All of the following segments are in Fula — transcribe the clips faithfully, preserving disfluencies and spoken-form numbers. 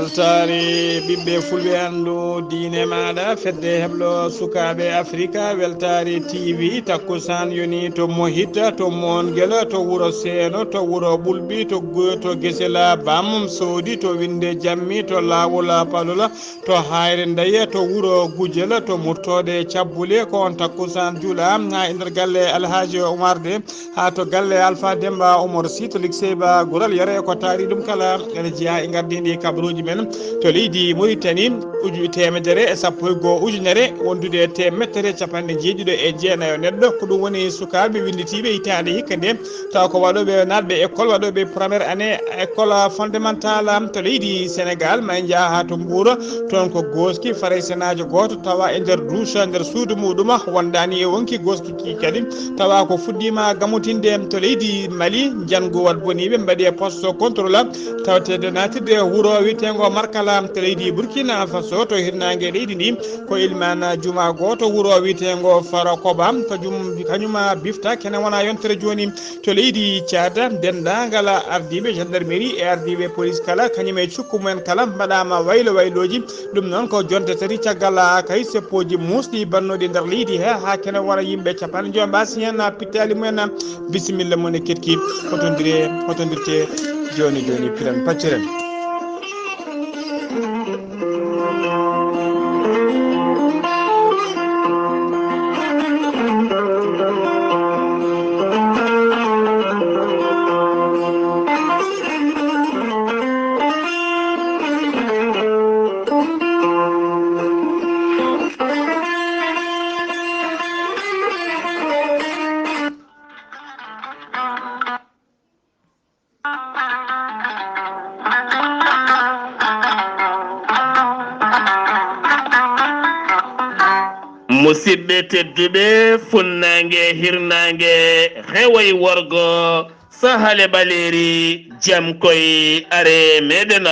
Weltaare ɓiɓɓe fulɓe, anndu diine maaɗa, fedde heblo sukaaɓe Afrika, Weltaare T V, takkusaan yoni to Mohit, to Moongel, to wuro Seeno, to wuro Ɓulɓi, to Gu-, to Gesela Bam Soodi, to Winnde Jammi, to Laawol Palola, to Haayre Ndeye, to wuro Gujel, to Murtooɗe Cabbule, ko on takkusaan juula haa e nder galle Alhaji Omar de. Haa to galle Alpha Demba Omar Sy to Likseyba Gural, yere ko taari ɗum kala ene jeyaa e ngardiindi kabaruuji men to leydi Mauritanie, uju-, teemedere e sappo e goo ujunere, wondude e teemeɗɗe capanɗe jeeɗiɗo e jeenayo neɗɗo. Ko ɗum woni sukaaɓe winnditiiɓe hitaande hikka nde, tawa ko waɗooɓe naatɓe école, waɗooɓe première année école fondamentale to leydi Sénégal, ma en njaha haa to Mbuur, toon ko gooski faraysenaajo gooto tawa e nder douche, nder suudu muɗum, wondaani e wonki gooski ki kadi. Tawa ko fuɗɗiima gammotinde to leydi Mali, njanngu waɗ boniiɓe mbaɗi e poste contrôle, tawteede naatirde wuro wiyeteengo Markala to leydi Burkina Faso, to hirnaange leydi ndi, ko ilmaan juma gooto wuro wiyeteengo Farakoba, ko jum, kañum bifta kene wona yontere jooni to leydi Tchad. Denndaangal ardiiɓe gendarmerie e ardiiɓe police kala, kañum e cukku mumen kala mbaɗaama waylo waylooji. Ɗum noon ko jonte tati caggal kay seppooji muusɗi bannooɗi nder leydi he, haa kene wona yimɓe capanɗe joy mbaasi heen pittaali mumen. Bisimilla mon e ketki, hotondire, hotondirte jooni jooni, piren pacciren. Musidɓe tedduɓe, funnaange, hirnaange, rewo e worgo, sahale ɓaleeri, jam koy are meɗen.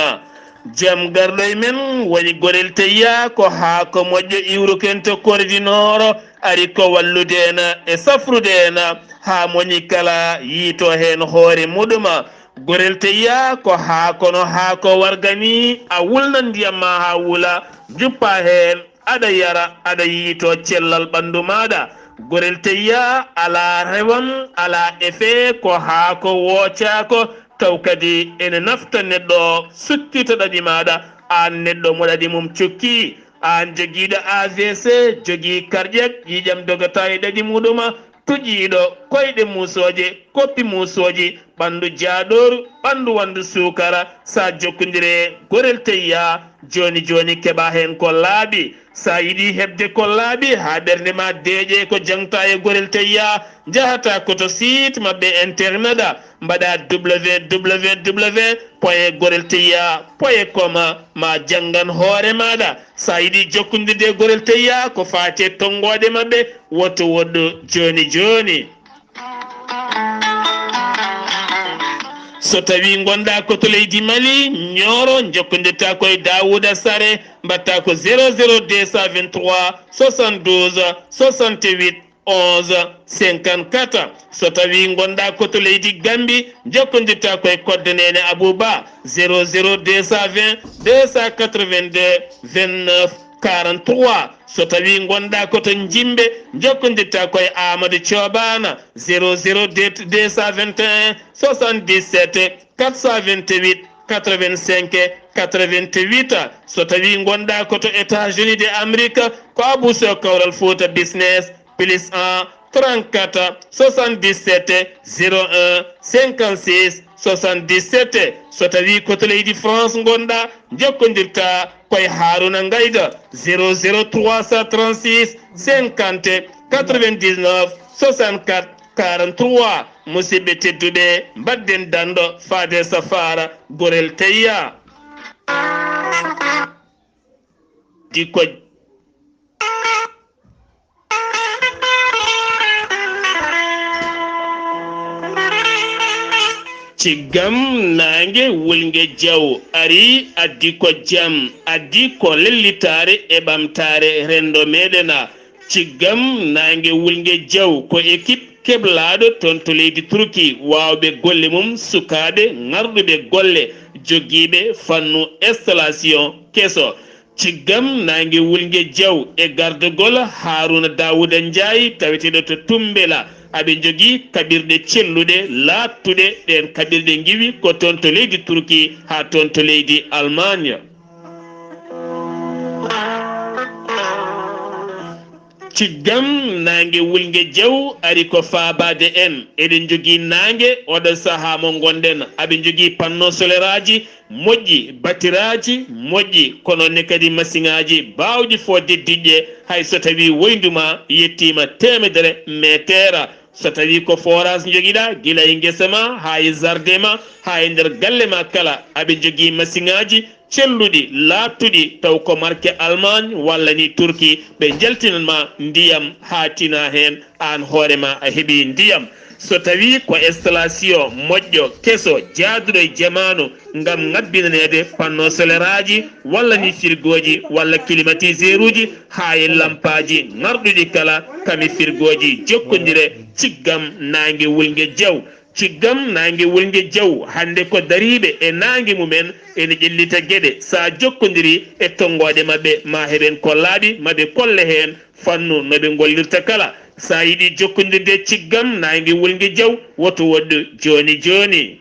Jam garɗo e men woni Gorel Teyya, ko haa ko moƴƴo iwruken to Kordinooro, ari ko wallude en e safrude en, haa moni kala yiito heen hoore muɗum. Gorel Teyya ko haa kono haa ko warga ni, a wulnan ndiyam ma haa wula, njuppa heen, aɗa yara, aɗa yiito cellal ɓanndu maaɗa. Gorel Teyya alaa rewam, alaa effet, ko haa ko woocaako, taw kadi ene nafta neɗɗo, sukkita ɗaɗi maaɗa, aan neɗɗo mo ɗaɗi mum cukki, aan jogiiɗo A V C, jogii cardiak, ƴiiƴam dogata e ɗaɗi muɗum, tuƴiiɗo, koyɗe muusooje, koppi muusooji, ɓanndu jaaɗooru, ɓanndu wanndu suukara, so a jokkondire Gorel Teyya, jooni jooni keɓa heen ko laaɓi. So a yiɗi heɓde ko laaɓi haa ɓernde ma deeƴe ko jaŋta e Gorel Teyya, njahata ko to site maɓɓe internet, mbaɗa W W W point gorel teyya point com, ma janngan hoore maaɗa. So a yiɗi jokkondirde e Gorel Teyya ko faati e tonngooɗe maɓɓe, woto woɗɗu jooni jooni. So tawii ngonɗaa ko to leydi Mali, Nioro, njokkondirtaa ko e Daouda Sare, mbaɗtaa ko zéro zéro deux cent vingt-trois soixante-douze soixante-huit onze cinquante-quatre. So tawii ngonɗaa ko to leydi Gambi, njokkondirtaa ko e Kodde Neene Abouba, zéro zéro deux cent vingt deux cent quatre-vingt-deux vingt-neuf quarante-trois. So tawii ngonɗaa ko to Njimbe, njokkondirtaa ko e Amadou Thioban, zéro zéro deux cent vingt et un soixante-dix-sept quatre cent vingt-huit quatre-vingt-cinq quatre-vingt-huit. So tawii ngonɗaa ko to États-Unis de Amérique, ko Abou Sow Kawral Fouta Business, plus un trente-quatre soixante-dix-sept zéro un cinquante-six soixante-dix-sept. So tawii ko to leydi France ngonɗaa, njokkondirtaa ko e Harouna Ngaïda, zéro zéro trois cent trente-six cinquante quatre-vingt-dix-neuf soixante-quatre quarante-trois. Musidɓe tedduɓe, mbaɗden danɗo faade Safara Gorel Teyya. Dikko Ciggam naange wulnge jaw ari, addi ko jam, addi ko lellitaare e ɓamtaare renndo meɗen. Ciggam naange wulnge jaw ko équipe keblaaɗo toon to leydi Turki, waawɓe golle mum, sukaaɓe ŋarɗuɓe golle, jogiiɓe fannu installation keso. Ciggam naange wulnge jaw e gardagol Haaruna Daawuda Njaay, taweteeɗo to Tumbela. Aɓe njogii kaɓirɗe celluɗe, laaɓtuɗe. Ɗeen kaɓirɗe ngiwi ko toon to leydi Turki haa toon to leydi Almaañ. Ciggam naange wulnge jaw ari ko faabaade en. Eɗen njogii naange oɗo sahaa mo ngonɗen. Aɓe njogii panneau soleraaji moƴƴi, batiraaji moƴƴi, kono ne kadi masiŋaaji baawɗi fodde diƴƴe, hay so tawii woyndu ma yettiima teemedere meeteera. So tawii ko forage njogiɗaa, gila e ngesa ma, haa e jardin ma, haa e nder galle ma kala, aɓe njogii masiŋaaji celluɗi, laaɓtuɗi, taw ko marke Almaañ walla ni Turki, ɓe njaltinan ma ndiyam haa tina heen, aan hoore ma a heɓii ndiyam. So tawii ko installation moƴƴo, keso, jaaduɗo e jamaanu, ngam ŋabbinaneede panneau soleraaji walla ni firgooji walla climatiseuruuji haa e lampaaji ŋarɗuɗi kala, kami firgooji jokkondire, ciggam naange wulnge jaw. Ciggam naange wulnge jaw, hannde ko dariiɓe e naange mumen ene ƴellita geɗe. So a jokkondirii e tonngooɗe maɓɓe, ma heɓen kollaaɗi, ma ɓe kolle heen fannu no ɓe ngollirta kala. So a yiɗi jokkondirde e ciggam naange wulnge jaw, woto woɗɗu jooni jooni.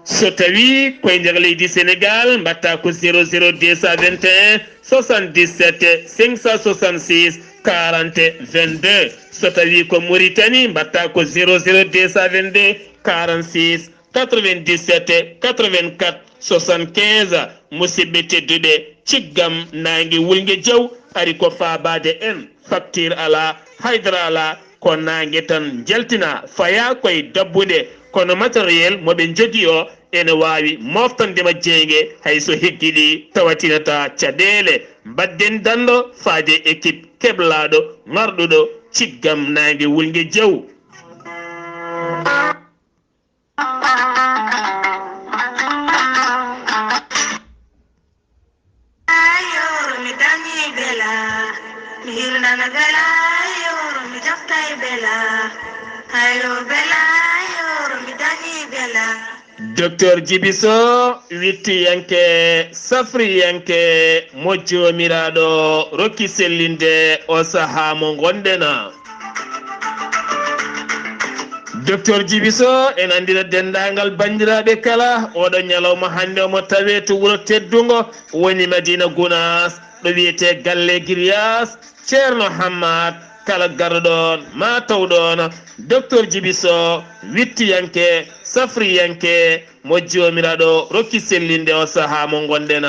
So tawii koye nder leydi Senegaal, mbaɗtaa ko zéro zéro deux cent vingt et un soixante-dix-sept cinq cent soixante-six quarante vingt-deux. So tawii ko Mauritanie, mbaɗtaa ko zéro zéro deux cent vingt-deux quarante-six quatre-vingt-dix-sept quatre-vingt-quatre soixante-quinze. Musidɓe tedduɓe, ciggam naange wulnge jaw ari ko faabaade en. Facture alaa, haydara alaa, ko naange tan njaltinaa, fayaa koye dabbude, kono matériel mo ɓe njogii o ene waawi mooftande ma jeynge, hay so heggiɗi tawatinataa caɗeele. Mbaɗden danndo faade équipe keblaaɗo ŋarɗuɗo ciggam naange wulnge jaw. Ayoro mi dañi bela, mi hirnana bela, ayoro mi jaftay bela, ayo bela, ayoro mi dañi bela. Docteur Djiby Sow, wittiyanke safriyanke mo Joomiraaɗo rokki sellinde o sahaa mo ngonɗen. Docteur Djiby Sow ene anndina denndaangal banndiraaɓe kala, oɗo ñalawma hannde omo tawee to wuro teddungo woni Madina Gunaas, ɗo wiyetee Galle Giryaas, Ceerno Hammat, kala garɗo ɗoon ma taw ɗoon Docteur Djiby Sow, wittiyanke, safriyanke, mo Joomiraaɗo rokki sellinde o sahaa mo ngonɗen.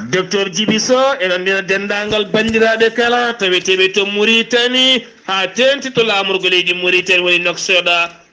Docteur Djiby Sow ene anndina denndaangal banndiraaɓe kala taweteeɓe to Mauritanie haa teeŋti to laamorgo leydi Mauritanie woni Nouakchott,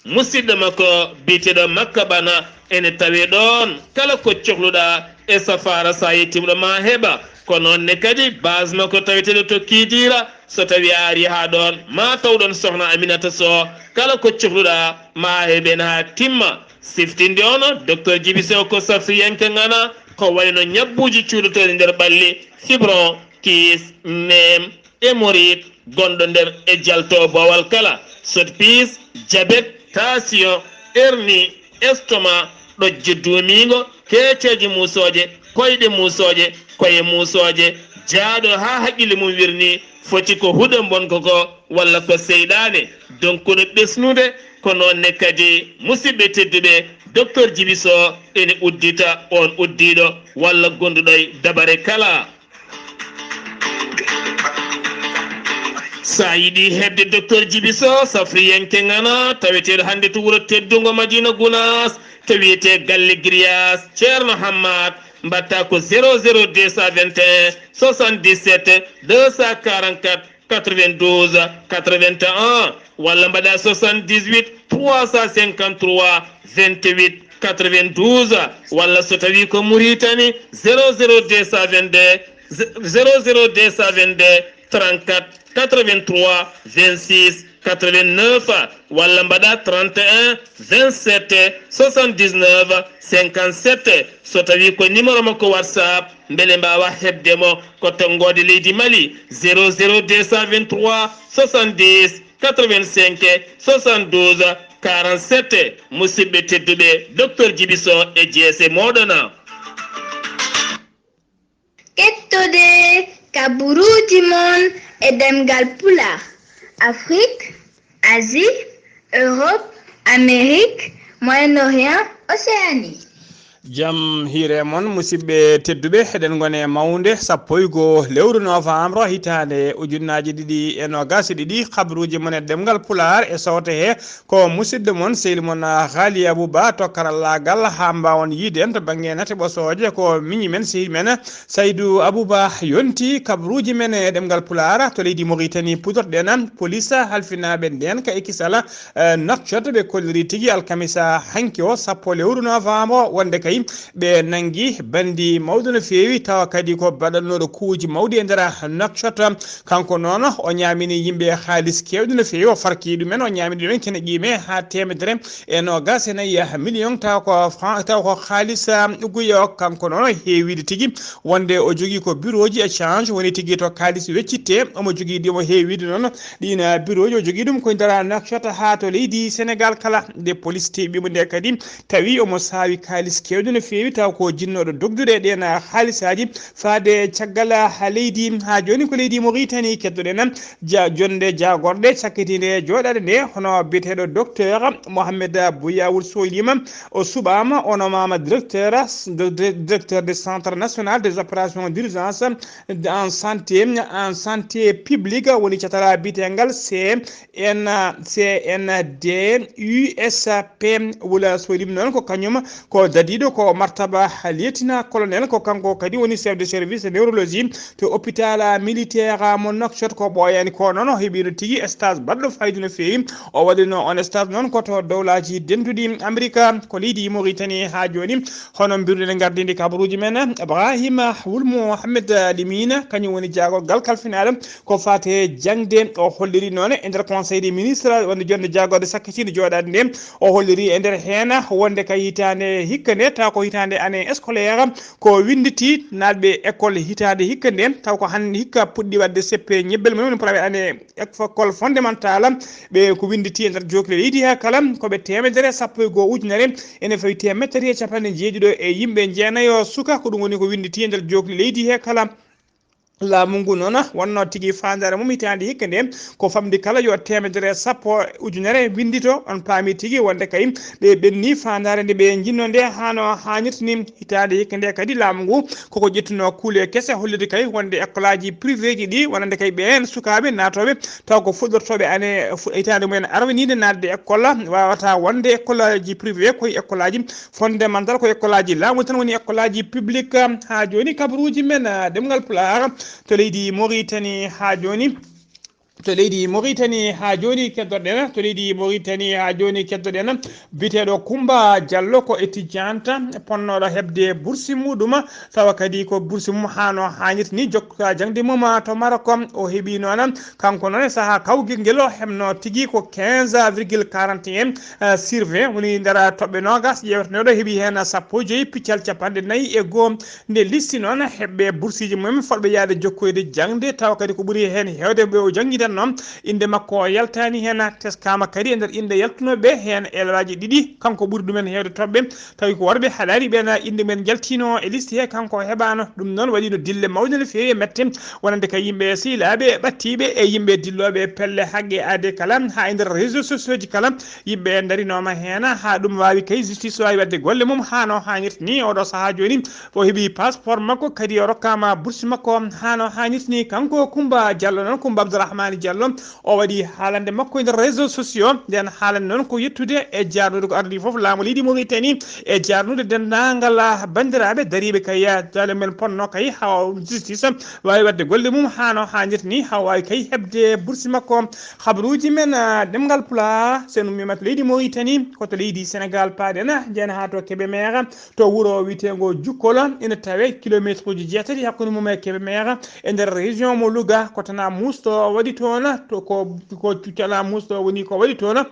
musidɗo makko biyeteeɗo Makka Bana ene tawee ɗoon. Kala ko cohluɗaa e safaara so a yettiima ɗo ma heɓa. Ko noon ne kadi base makko taweteeɗo to Kidira, so tawii a arii haa ɗoon ma taw ɗoon Sohna Aminata Sow. Kala ko cohluɗaa ma a heɓ heen haa timma. Siftinde on, Docteur Djiby Sow ko safriyanke ŋana, ko wayno ñabbuuji cuuɗotooɗi nder ɓalli, fibron, kyste, neem, hémorroïde, gonɗo nder e jalto boowal kala, sodpiis, jabet, tension, hernie, estomac, ɗojjo duumiingo, keeceeje muusooje, koyɗe muusooje, koye muusooje, jaaɗo haa haqqille mum wirnii, foti ko huɗo mbonko ko walla ko seyɗaane, donc no ɓesnude. Ko noon ne kadi, musidɓe tedduɓe, Docteur Djiby Sow ene uddita on uddiiɗo walla gonduɗo e dabare kala. So a yiɗi heɓde Docteur Djiby Sow, safriyanke ŋana, taweteeɗo hannde to wuro teddungo Madina Gunaas, to wiyetee Galle Giryaas, Ceerno Hammat, mbaɗtaa ko zéro zéro deux cent vingt et un soixante-dix-sept deux cent quarante-quatre quatre-vingt-douze quatre-vingt-un, walla mbaɗaa soixante-dix-huit trois cent cinquante-trois vingt-huit quatre-vingt-douze, walla so tawii ko Mauritanie, zéro zéro deux cent vingt-deux, zéro zéro deux cent vingt-deux trente-quatre quatre-vingt-trois vingt-six quatre-vingt-neuf, walla mbaɗa trente et un, vingt-sept, soixante-dix-neuf, cinquante-sept. So tawi ko numéro makko WhatsApp, mbele mbaawa heɓde mo, ko tonngoode leydi Mali, zéro zéro deux cent vingt-trois, soixante-dix, quatre-vingt-cinq, soixante-douze, quarante-sept. Musidɓe tedduɓe, Docteur Djiby Sow e jeese mooɗon. Kettude kabaruuji mon e ɗemngal Pulaar, Afrik, Asie, Europe, Amérique, Moyen-Orient, Océanie. Jam hiire mon, musidɓe tedduɓe, eɗen ngoni e mawnde sappo e goo lewru novembre hitaande ujunnaaji ɗiɗi e noogaas e ɗiɗi. Kabaruuji mon e ɗemngal Pulaar e sowte he ko musidɗo mon, sehil mon, Haali Abuba, to karallaagal, haa mbaawon yiide en to bannge nate ɓosooje. Ko miñi men, sehil men, Saydu Abuba yonti kabaruuji men e ɗemngal Pulaar. To leydi Moritani puɗorɗen, polis halfinaaɓe ndeen ka e kisal, eh, Nouakchott, ɓe kolliri tigi alkamisa hanki o, sappo lewru novembre, wonde kay ɓe nanngi banndi mawɗo no feewi, tawa kadi ko baɗannooɗo kuuji mawɗi e nder Nouakchott. Kanko noon, o ñaamini yimɓe haalis keewɗi no feewi, o farki ɗumen, o ñaamini ɗumen kene qiime haa teemedere e noogaas e nayi million, taw ko fran-, taw ko haalis, ah, ugguyo. Kanko noon, o heewiide tigi, wonde o jogii ko birooji échange, woni tigi to kaalis weccitte, omo jogii ɗi, omo heewiide noon ɗiin, ah, birooji, o jogii ɗum ko e nder Nouakchott haa to leydi Senegaal kala. Nde polis teeɓi mo nde kadi, tawi omo saawi kaalis keewɗo no feewi, taw ko jinnooɗo dogdude e ɗeen haalisaaji. Faade caggal ha leydi, haa jooni ko leydi Moritani, keddoɗen ja-, jonde jaagorɗe cakkitiinde e jooɗaade nde, hono biyeteeɗo Docteur Mohamed Bouyawul Soylima, o suɓaama, o nomaama directeur, de, de, directeur du Centre National des Opérations d'Urgence en Santé, en Santé Publique, woni catara biyeteengal C N, C N D U S P. Wula Solim noon ko kañum ko dadiiɗo ko martaba lieutenant colonel, ko kanko kadi woni chef de service neurologie to hôpital militaire mo Nouakchott. Ko ɓooyaani ko noon, o heɓiino tigi stage baɗɗo fayida no feewi. O waɗino on stage noon ko to Dowlaaji Dentuɗi Amerika, ko leydi Moritani haa jooni. Hono mbiruɗen e ngardiindi kabaruuji men, Ibrahima Wul Mohamed Limina, kañum woni jaagorgal kalfinaaɗo ko faati e jaŋde. O holliri noon e nder Conseil des ministres, wonde jonde jaagorɗe sakkitiinde jooɗaade nde, o holliri e nder heen wonde ka hitaande hikka nde, taw ko hitaande année scolaire, ko winnditi naatɓe école hitaande hikka nde, taw ko hannde hikka puɗɗi waɗde C P ñebbel mum, woni première année école fondamentale, ɓe ko winnditi e nder jookli leydi he kala, ko ɓe teemedere sappo e goo ujunere, ene fawi teemedere e capanɗe jeeɗiɗo e yimɓe jeenayo suka, ko ɗum woni ko winnditi e nder jookli leydi he kala. Laamu ngu noon wonno tigi faandaare mum hitaande hikka nde, ko famɗi kala yo teemedere sappo ujunere winndito. On paami tigi wonde kay ɓe ɓenni faandaare nde ɓe njinno nde hano haanirta ni. Hitaande hikka nde kadi laamu ngu koko ƴettuno kuule kese, hollirde kay wonde école aji privé ji ɗi, wonande kay ɓeen sukaaɓe naatooɓe taw ko fuɗɗortooɓe ane fu-, hitaande mumen arwiniinde naatde école, wawata wonde école aji privé, koye école aji fondamental, ko école aji laamu tan woni école aji public. Haa jooni kabaruuji men, ah, ɗemngal Pulaar to leydi Moritani haa jooni. To leydi Moritani haa jooni keddoɗen, to leydi Moritani haa jooni keddoɗen, biyeteeɗo Kumba Jallo ko étudiante ponnooɗo heɓde bursi muɗum, tawa kadi ko bursi mum hano haanirta ni jokka jaŋde mum to Maroc. O heɓi noon, kanko noon e sahaa kawgel ngel o heɓno tigi ko quinze virgule quarante et un, eh, sur vingt, woni nder toɓɓe noogas ƴeewteneɗo heɓi heen sappo e joyi piccal capanɗe nayi e goo. Nde listi noon heɓɓe bursiiji mum fotɓe yahde jokkoyde jaŋde, tawa kadi ko ɓuri heen heewde ɓe o janngidanno, innde makko o yaltaani heen, teskaama kadi e nder innde yaltunooɓe heen e lawaaji ɗiɗi, kanko ɓuri ɗumen heewde toɓɓe, tawi ko worɓe haɗaani ɓeen innde mumen jaltiino e listi he, kanko o heɓaano. Ɗum noon waɗiino dille mawɗe no feewi e mette, wonande kay yimɓe sehilaaɓe ɓattiiɓe e yimɓe dillooɓe pelle haqqe aade kala, haa e nder réseau sociaux ji kala, yimɓe darinooma heen, haa ɗum waawi kay justice waawi waɗde golle mum haa no haanirta ni. Oɗo sahaa jooni, o heɓi passeport makko, kadi o rokkaama bourse makko haa no haanirta ni. Kanko Kumba Jallo noon, Kumba Abdourahmane Jallo, o waɗi haalande makko e nder réseau sociaux. Nden haalande noon ko yettude e jaarnude ko ardii fof laamu leydi Mauritanie, e jaarnude denndaangal banndiraaɓe dariiɓe kay, dale men ponno kay haa justice waawi waɗde golle mum haa no haanirta ni, haa waawi kay heɓde bourse makko. Habaruuji men, ah, ɗemngal Pulaar, so en ummiima to leydi Mauritanie, ko to leydi Senegaal paaɗen, njeyen haa to Kébémer, to wuro wiyeteengo Jukkol, ina tawee kilomeetruuji jeetati hakkunde mum e Kébémer, e nder région mo Louga, ko tana muusto waɗi toon, to ko, ko cala muusɗo woni ko waɗi toon.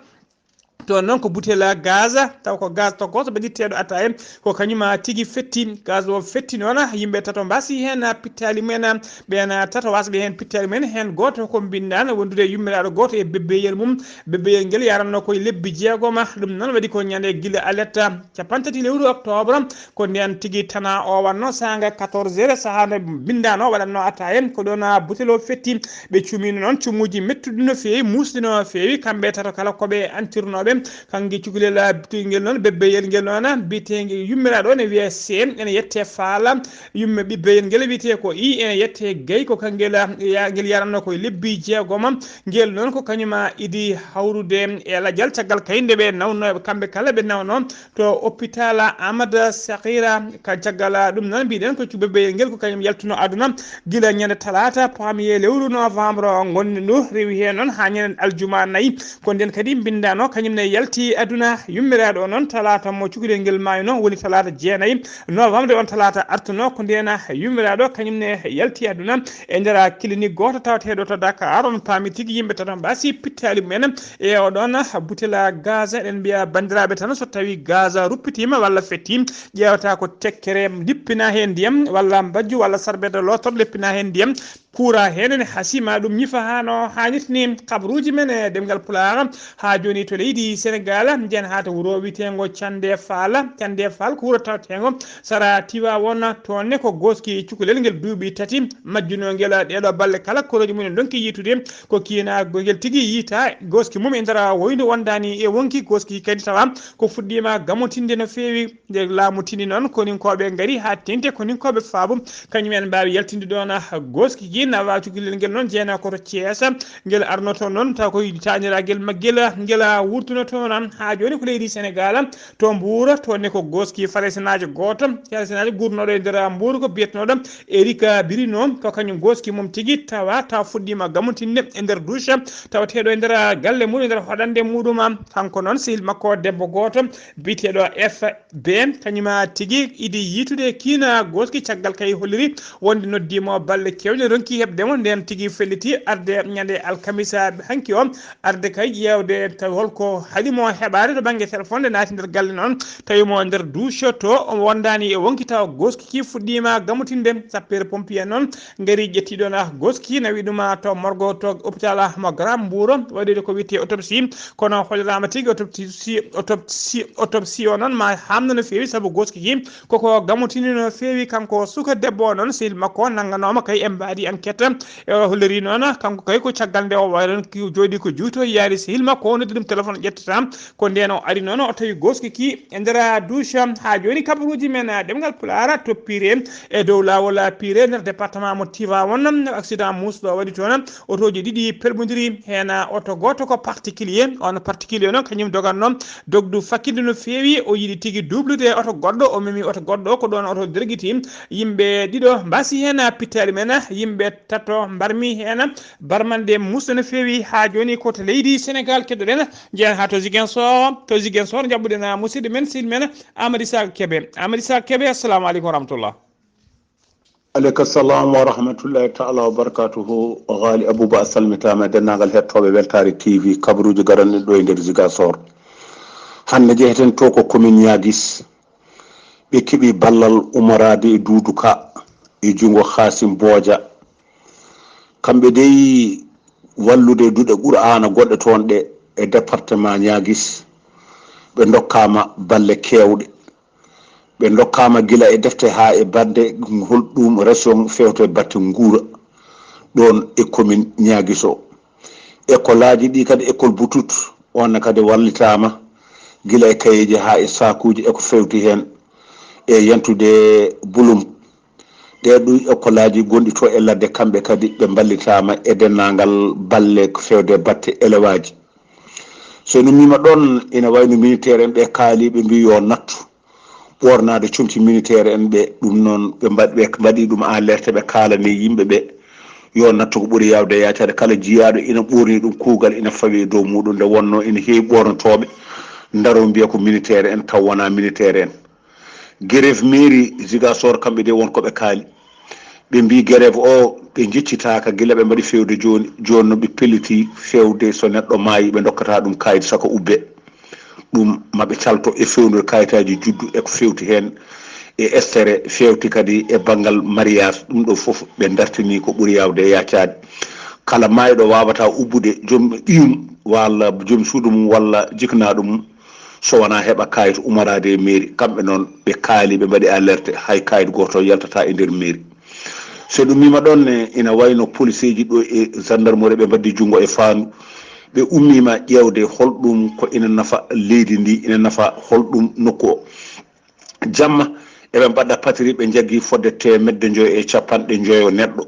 Toon noon ko butel gaz, taw ko gaz to gooto ɓe itteeɗo attaaya, ko kañum tigi fetti. Gaz o fetti noon, yimɓe tato mbaasi heen pittaali mumen, ɓeen tato wasɓe heen pittaali mumen, heen gooto ko mbinndaan wondude e yummiraaɗo gooto e bebbeyel mum. Bebbeyel ngel yaranno koye lebbi jeegom. Ɗum noon waɗi ko ñande gila aletta capanɗe tati lewru octobre, ko ndeen tigi tana o waɗno saanga quatorze heures, sahaa nde mbinndaan o waɗatno attaaya, ko ɗoon butel o fetti. Ɓe cuumino noon cuumuuji mettuɗi no feewi, muusɗi no feewi, kamɓe tato kala ko ɓe antirnooɓe. Kanki cukalel, ah, ngel noon, bebbeyel ngel noon, biyeteengel yummiraaɗo ne wiyee Seen, ene yettee Faal. Yumme ɓibbeyel ngel wiyetee ko I, ene yettee Gay, ko kangel, ah, ya-, ngel yaranno koye lebbi jeegom. Ngel noon ko kañum, ah, idi hawrude e lajal caggal kay nde ɓe nawnoo, kamɓe kala ɓe nawnoo to hôpital Amadou Sakhir. Ka caggal ɗum noon, mbiɗen ko cukalel ngel ko kañum yaltuno aduna gila ñande talaata premier lewru novembre ngonɗen ɗo, rewi heen noon haa ñande aljuma nayi. Ko ndeen kadi mbinndaan o kañum ne yalti aduna. Yummiraaɗo o noon, talaata mo cukalel ngel maayno woni talaata jeenayi novembre, on talaata artuno, ko ndeen yummiraaɗo kañum ne yalti aduna e nder clinique gooto tawateeɗo to Dakar. On paami tigi yimɓe tato mbaasi pittaali mumen e oɗoon butel gaz. Eɗen mbiya banndiraaɓe tan, so tawii gaz ruppitiima walla fetti, ƴeewata ko tekkere lippina heen ndiyam, walla mbajju, walla sarbet lootor lippina heen ndiyam, kuura heen ene hasii, ma ɗum ñifa haa no haanirta ni. Kabaruuji men e ɗemngal Pulaar haa jooni to leydi Senegaal, njiyen haa to wuro wiyeteengo Cannde Faal. Cannde Faal ko wuro taweteengo sara Tiwaawoon, toon ne ko gooski cukalel ngel duuɓi tati majjunoo ngel. Ɗee ɗoo balɗe kala korooji mum en ndonki yiitude ko kiina ngel tigi yiita gooski mum e nder woyndu wondaani e wonki. Gooski kadi tawa ko fuɗɗiima gamotinde no feewi. Nde laamu tini noon, koninkooɓe ngari haa teeŋti, koninkooɓe faabu kañum en mbaawi yaltinde ɗoon gooski ki. Nawa cukalel ngel noon jeyaa ko to Thiès, ngel arnoto noon taw ko taaniragel maggel ngel wurtunoto noon. Haa jooni ko leydi Senegaal, to Mbuur, toon ne ko gooski faraysinaajo gooto, faraysinaajo guurnooɗo e nder Mbuur ko biyetenooɗo Eric Birino, ko kañum gooski mum tigi tawa, tawa fuɗɗiima gamotinde e nder douche tawateeɗo e nder galle mum, e nder hoɗannde muɗum. Kanko noon sehil makko debbo gooto biyeteeɗo F B, kañum tigi idi yiitude kiina gooski, caggal kay holliri wonde noddiimo balɗe keewɗe, ronki heɓde mo, ndeen tigi felliti arde ñande alkamisa hanki o, arde kay ƴeewde tawi holko haɗi mo heɓaade to bannge téléphone. Nde naati nder galle noon, tawi mo nder douche to o wondaani e wonki, tawa gooski ki fuɗɗiima gamotinde. Sapeur pompier noon ngari, ƴetti ɗoon gooski, nawi ɗum to morgue to hôpital mo Grand Mbour, waɗude ko wiyetee autopsie, kono holliraama tigi autopsie, autopsie, autopsie o noon ma haamno no feewi, sabu gooski ki koko gamotini no feewi. Kanko suka debbo o noon, sehil makko nannganooma kay e mbaadi enquête. E o holliri noon, kanko kay ko caggal nde o wayron ki jooɗi ko juuto, yaari sehil makko o noddi ɗum téléphone ƴettata. Ko ndeen o ari noon, o tawi gooski ki e nder douche. Haa jooni kabaruuji men, ah, ɗemngal Pulaar toppire e dow laawol Pire nder département mo Tivaouane. Accident muusɗo waɗi toon. Otooji ɗiɗi pelɓondiri, heen oto gooto ko particulier. On particulier noon kañum doganno dogdu fakkinde no feewi. O yiɗi tigi duublude oto goɗɗo, o memi oto goɗɗo, ko ɗoon oto dergiti. Yimɓe ɗiɗo mbaasi heen pittaali men, yimɓe tato mbarmi heen barmande muusɗo no feewi. Haa jooni ko to leydi Senegaal keddoɗen, njeyen haa to Ziguinchor. To Ziguinchor njaɓɓuɗen musidɗo men, sehil men Amady Saka Kebe. Amady Saka Kebe, assalamu aleykum wa rahmatullah. Aleyka salam wa rahmatullahi taala wa barakatuhu. O Ghali Abouba, a salmitaama e denndaangal hettooɓe Weltaare T V, kabaruuji garanɗi ɗo e nder Ziguinchor. Hannde njeheten to ko commune Niaguis. Ɓe keɓi ballal umoraade e Duudu Ka e junngo Hasim Booja. Kamɓe dey wallude duɗe Qur'aana goɗɗe toon ɗe e département Niaguis. Ɓe ndokkaama balle keewɗe. Ɓe ndokkaama gila e defte haa e baɗde holɗum région fewte batte nguura ɗoon e commune Niaguis o. École aji ɗi kadi, école Butut, on ne kadi wallitaama gila e kayeeji haa e saakuuji e ko fewti heen e yantude bulum. Ɗee ɗuy école aji gonɗi to e ladde, kamɓe kadi ɓe mballitaama e denndaangal balle ko fewde batte élève aji. So en ummiima ɗoon, ina wayi no militaire en ɓe kaali, ɓe mbii yo nattu ɓoornaade comci militaire en ɓe. Ɗum noon, ɓe mbaɗ-, ɓe mbaɗi ɗum alerte, ɓe kaalani yimɓe ɓe yo nattu ko ɓuri yaawde yaacaade. Kala jiyaaɗo ina ɓoorni ɗum kuugal, ina fawi e dow muuɗum. Nde wonnoo ina heewi ɓoornotooɓe ndaroo mbiya ko militaire en, taw wonaa militaire en. Grève mairie Ziguinchor, kamɓe de won ko ɓe kaali. Ɓe mbii gereef o ɓe njeccitaaka gila ɓe mbaɗi feewde jooni. Jooni no ɓe pelliti feewde so neɗɗo maayi ɓe ndokkata ɗum kaayit saka ubbe. Ɗum maɓe calto e fewnir kayitaaji juddu e ko fewti heen e estere, fewti kadi e banngal mariage. Ɗum ɗo fof ɓe dartini ko ɓuri yaawde e yaacaade. Kala maayɗo waawata ubbude joom ɓiyum walla joom suudu mum walla jiknaaɗo mum so wonaa heɓa kayit umoraade e mairie. Kamɓe noon ɓe kaali, ɓe mbaɗi alerte, hay kayit gooto yaltata e nder mairie. So ɗum mima ɗon ne ina wayno policeeji ɗo e gendarmerie ɓe mbaddi junngo e faandu. Ɓe ummima ƴeewde holɗum ko ina nafa leydi ndi, ina nafa holɗum nokku o. Jamma eɓe mbaɗa patiri, ɓe njaggi fodde teemedde njoyo e capanɗe njoyo neɗɗo,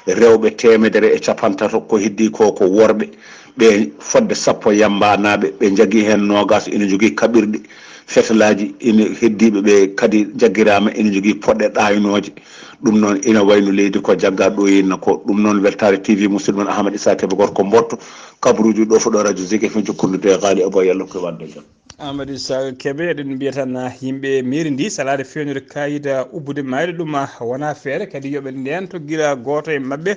rewɓe teemedere e capantato, ko heddi ko ko worɓe. Ɓe fodde sappo yambanaaɓe, ɓe njaggi heen noogas ina njogii kaɓirɗe, fetalaaji ina heddiiɓe ɓe kadi njaggiraama ina njogii poɗɗe ɗaaynooje. Ɗum noon ina wayno leydi ko jagga ɗo henna ko. Ɗum noon weltaare T V musidɗo mon Ahmad Issa Kebe gorko Mboɗto, kabaruuji ɗo fuɗo radio Zik F M jokkondude e Ghali Abou Yallo ko wadde jam. Amadou Issa Kebe, eɗen mbiya tan, ah, yimɓe mairie ndi salaade fewnir kayit, ah, ubbude mayre ɗum, ah, wona feere, kadi yoɓe ndento gila gooto e maɓɓe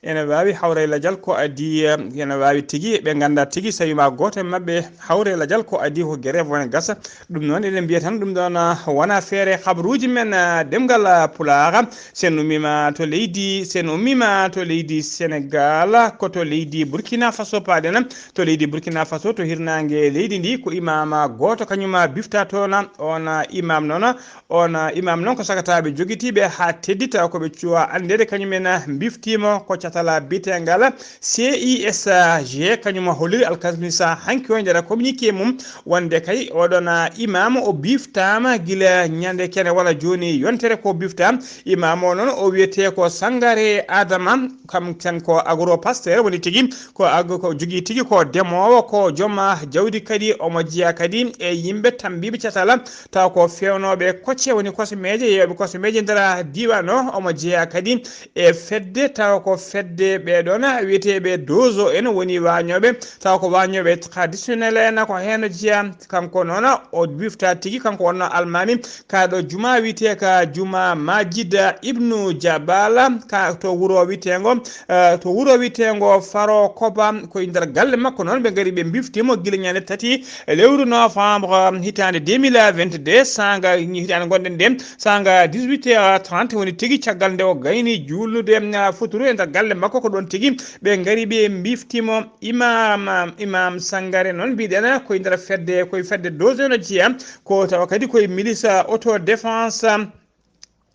ene waawi hawra e lajal ko adii, eh, ene waawi tigi ɓe ngannda tigi so tawii ma gooto e maɓɓe hawra e lajal ko adii ko grève wona gasa. Ɗum noon eɗen mbiya tan ɗum ɗon, ah, wona feere. Habaruuji men, ah, ɗemngal, ah, Pulaar, so en ummiima to leydi, so en ummiima to leydi Senegal, ko to leydi Burkina Faso paaɗen. To leydi Burkina Faso, to hirnaange leydi ndi, ko imaama gooto kañum bifta toon. Oon imaam noon, oon imaam noon ko sagataaɓe jogitiiɓe haa teddita ko ɓe cuwa anndeede, kañum en mbiftiima ko catala biyeteengal C I S G, kañum holliri alkamisa hanki o e nder communiqué mum wonde kay oɗon imaam o biftaama gila ñande kene walla jooni yontere ko bifta. Imaam o noon o wiyetee ko Sangare Adama, kam tan ko agro pasteur woni tigi, ko ag-, ko jogii tigi ko demoowo, ko joom jawdi kadi, omo jeyaa kadi e yimɓe tambiiɓe catala, taw ko feewnooɓe kocce woni kosomeeje, yeeyooɓe kosomeeje nder diiwaan o, omo jeyaa kadi e fedde, taw ko fedde ɓee ɗoon wiyeteeɓe Dozo en woni waañooɓe, taw ko waañooɓe traditionnel en ko heen jeyaa. Kanko noon o bifta tigi, kanko wonno almaami, kaaɗo juma wiyetee ka juma Majid Ibnu Jabala, ka to wuro wiyeteengo, eh, to wuro wiyeteengo Faro Koba, ko e nder galle makko noon ɓe ngari ɓe mbiftiimo gila ñande tati lewru novembre, hitaande deux mille vingt-deux, saanga, hitaande ngonɗen nde, saanga dix-huit heures trente woni tigi caggal nde o gayni juulnude, eh, futuru e nder galle makko, ko ɗoon tigi ɓe ngari ɓe mbiftiimo. Imam, Imam Sangare noon mbiɗen ko e nder fedde, ko e fedde Dozo no jeyaa, ko tawa kadi ko e milice autodéfense.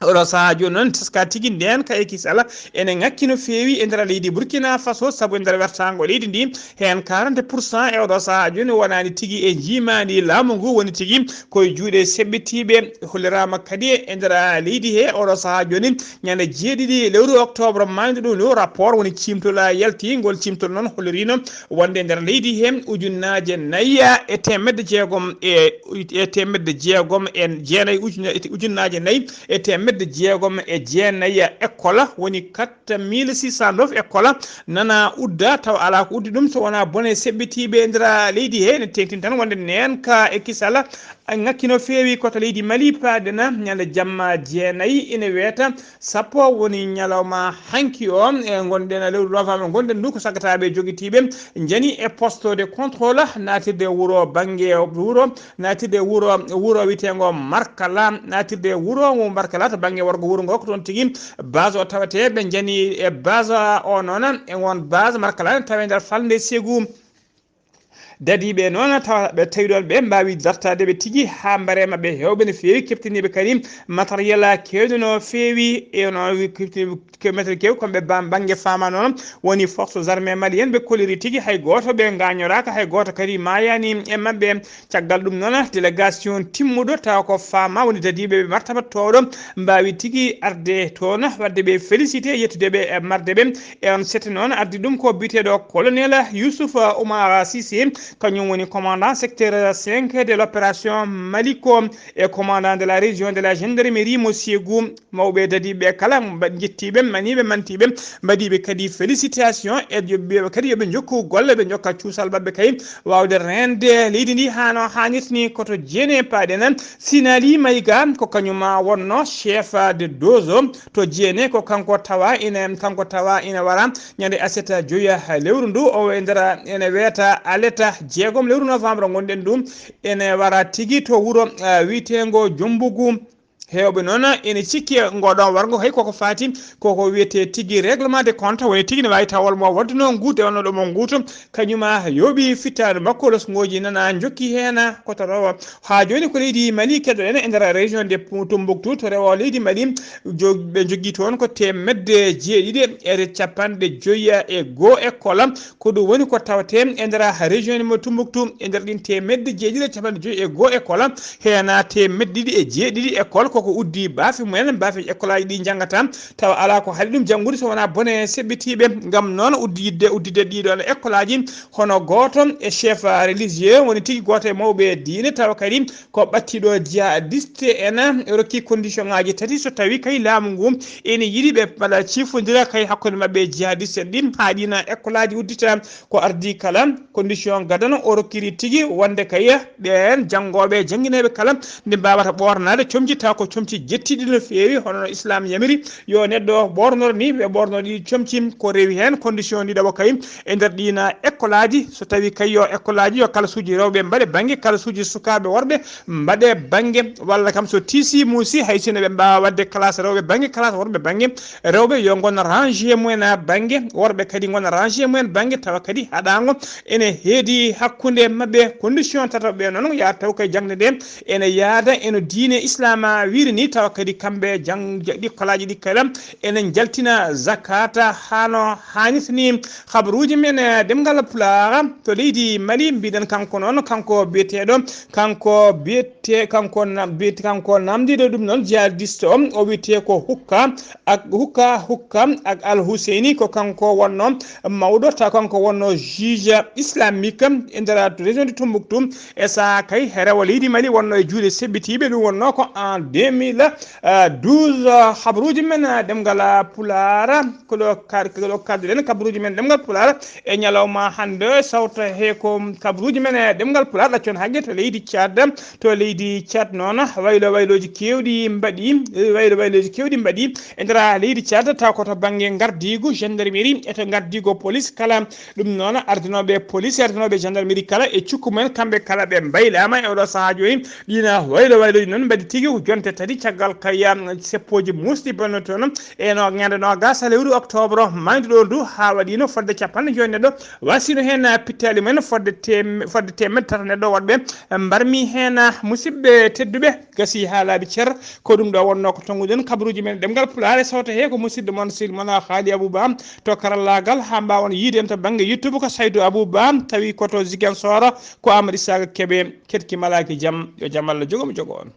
Oɗo sahaa jooni noon teska tigi ndeen ka e kisal ene ŋakki no feewi e nder leydi Burkina Faso, sabu e nder wertaango leydi ndi heen quarante pour cent e oɗo sahaa jooni wonaani tigi e njiimaandi laamu ngu, woni tigi ko e juuɗe seɓɓitiiɓe. Holliraama kadi e nder leydi he oɗo sahaa jooni ñande jeeɗiɗi lewru octobre maaydu ɗo, rapport woni ciimtol yalti, ngol ciimtol noon holliriino wonde nder leydi he ujunnaaje nayi e teemedde jeegom e, e teemedde jeegom e jeenayi, ujunna-, ujunnaaje nayi e teemedde jeegom e jeenayi école, woni quatre mille six cent neuf école nana udda, taw alaa ko uddi ɗum so wonaa bone seɓɓitiiɓe e nder leydi he. Ne teeŋtini tan wonde neen ka e kisal ŋakki no feewi ko to leydi Mali, paaɗen ñande jamma jeenayi ina weeta sappo woni ñalawma hanki o, e ngonɗen e lewru novembre ngonɗen ndu, ko sagataaɓe jogitiiɓe njani e poste de contrôle naatirde wuro bannge wuro, naatirde wuro, wuro wiyeteengo Markala, naatirde wuro ngu Markala to bannge worgo wuro ngo, ko toon tigi base o tawetee. Ɓe njani e base o noon, e won base Markala ne tawee nder falnde Ségou. Dadiiɓe noon tawa ɓe tawi ɗoon ɓe mbaawi dartaade ɓe tigi haa mbareema ɓe heewɓe no feewi, keɓtiniiɓe kadi matériel keewɗo no feewi, e no keɓtiniiɓe ke-, matériel keewɗo, ko ɓe ba-, bannge faama noon woni forces armées maliennes, ɓe kolliri tigi hay gooto ɓe ngaañoraaka, hay gooto kadi maayaani e maɓɓe. Caggal ɗum noon, délégation timmuɗo tawa ko faama woni dadiiɓe ɓe martaba toowɗo mbaawi tigi arde toon, wadde ɓe félicité, yettude ɓe e marde ɓe. E on sette noon ardi ɗum ko biyeteeɗo colonel Youssouf Oumar Cissé, Kañum woni commandant secteur cinq de l'opération Maliko e commandant de la région de la gendarmerie mo Ségou. Mawɓe dadiiɓe kala mba-, njettiiɓe, maniiɓe, mantiiɓe, mbaɗiiɓe kadi félicitation e yo ɓe kadi yo ɓe njokku golle, ɓe njokka cuusal maɓɓe kay waawde reende leydi ndi hano haanirta ni. Ko to Jeene paaɗen. Sinali Maïga ko kañum wonno chef de dozo to Jeene, ko kanko tawa ina, kanko tawa ina wara ñande aset joya lewru ndu. O e nder ene weeta aleta jeegom lewru novembre ngonɗen ndu, ene wara tigi to wuro, ah, wiiteengo Jombugu. Heewɓe noon ene cikki e ngoɗon wargo hay koko faati koko wiyetee tigi règlement de compte, woni tigi ne waawi taw won mo waɗduno nguuto, wonno ɗo mo nguuto, kañuma yooɓi fittaandu makko, losngooji nana njokki heen, koto rowa. Haa jooni ko leydi Mali keɗoɗen e nder région de Pu-, Tombouctou, to rewo leydi Mali, jo-, ɓe njogii toon ko teemedde jeeɗiɗi e capanɗe joyi e goo école. Ko ɗum woni ko tawetee e nder région mo Tombouctou, e nder ɗin teemedde jeeɗiɗi e capanɗe joyi e goo école, heen teemedde ɗiɗi e jeeɗiɗi école koko uddi baafe mumen, baafe école aji ɗi njanngata, tawa alaa ko haɗi ɗum janngude so wonaa bone seɓɓitiiɓe. Ngam noon udditde, udditde ɗii ɗoon école aji, hono gooto e chef religieux, woni tigi gooto e mawɓe diine, tawa kadi ko ɓattiiɗo jihadiste en, rokki condition ŋaaji tati, so tawi kay laamu ngu ene yiɗi ɓe mbaɗa ciifondira kay hakkunde maɓɓe e jihadiste en ɗin, haa ɗiin école aji uddita. Ko ardii kala condition gadano o rokkiri tigi wonde kay ɓeen janngooɓe, jannginooɓe kala nde mbaawata ɓoornaade comci, tawa ko comci jettiiɗi no feewi, hono no Islam yamiri yo neɗɗo ɓoornoro ni, ɓe ɓoorno ɗi comci. Ko rewi heen condition ɗiɗaɓo kay e nder ɗiin école aji, so tawi kay yo école aji yo kalasuuji rewɓe mbaɗe bannge, kalasuuji sukaaɓe worɓe mbaɗe bannge, walla kam so tiisi muusi, hay sinno ɓe mbaawa waɗde classe rewɓe bannge, classe worɓe bannge, rewɓe yo ngon rangé mumen bannge, worɓe kadi ngona rangé mumen bannge, tawa kadi haɗaango ene heedi hakkunde maɓɓe. Condition tataɓo ɓe noon, yaa taw kay jaŋde nde ene yaada eno diine Islam wiri ni, tawa kadi kamɓe jang-, ja-, ɗikkolaaji ɗi kala ene njaltina zakata hano haanirta ni. Habaruuji men, eh, ɗemngal Pulaar to leydi Mali, mbiɗen kanko noon, kanko biyeteeɗo, kanko biyete-, kanko na-, biyete-, kanko namdiiɗo ɗum noon, jihadiste o, o wiyetee ko Hukka, ak-, Hukka, Hukka ak Al Husseini, ko kanko wonno mawɗo, taw kanko wonno juge islamique e nder région de Tombouctou. E saha kay, rewo leydi Mali wonno e juuɗe seɓɓitiiɓe, ɗum wonno ko en deux mille douze. Habaruuji men, eh, ɗemngal Pulaar, ko ɗo kar-, ko ɗo kadduɗen kabaruuji men ɗemngal Pulaar e ñalawma hannde. Sawta he ko kabaruuji men e ɗemngal Pulaar ɗaccon haqqe to leydi Tchad. To leydi Tchad noon, waylo waylooji keewɗi mbaɗi, waylo waylooji keewɗi mbaɗi e nder leydi Tchad, taw ko to bannge ngardiigu gendarmerie e to ngardiigu police kala. Ɗum noon, ardinooɓe police, ardinooɓe gendarmerie kala e cukku mumen, kamɓe kala ɓe mbaylaama e oɗo sahaa jooni. Ɗiina waylo waylooji noon mbaɗi tigi ko jonte tati caggal kay, um, seppooji muusɗi bonno toon. E no ñande noogas lewru octobre maaydu ɗo ndu, haa waɗiino fodde capanɗe joyi neɗɗo wasino heen pittaali mumen, fodde tem-, fodde teemedde tati neɗɗo woɗɓe mbarmi heen. Musidɓe tedduɓe, gasi haa laaɓi cer, ko ɗum ɗo wonno ko tonnguɗen kabaruuji men ɗemngal Pulaar e sawta he ko musidɗo mon Sil Mona Haali Abou Ba to karallaagal, haa mbaawon yiide en to bannge YouTube ko Saydou Abou Ba, tawi ko to Ziguinchor ko Amadou Isaaka Kebe, keɗki malaaki jam, yo jam Allah jogo mi jogo on.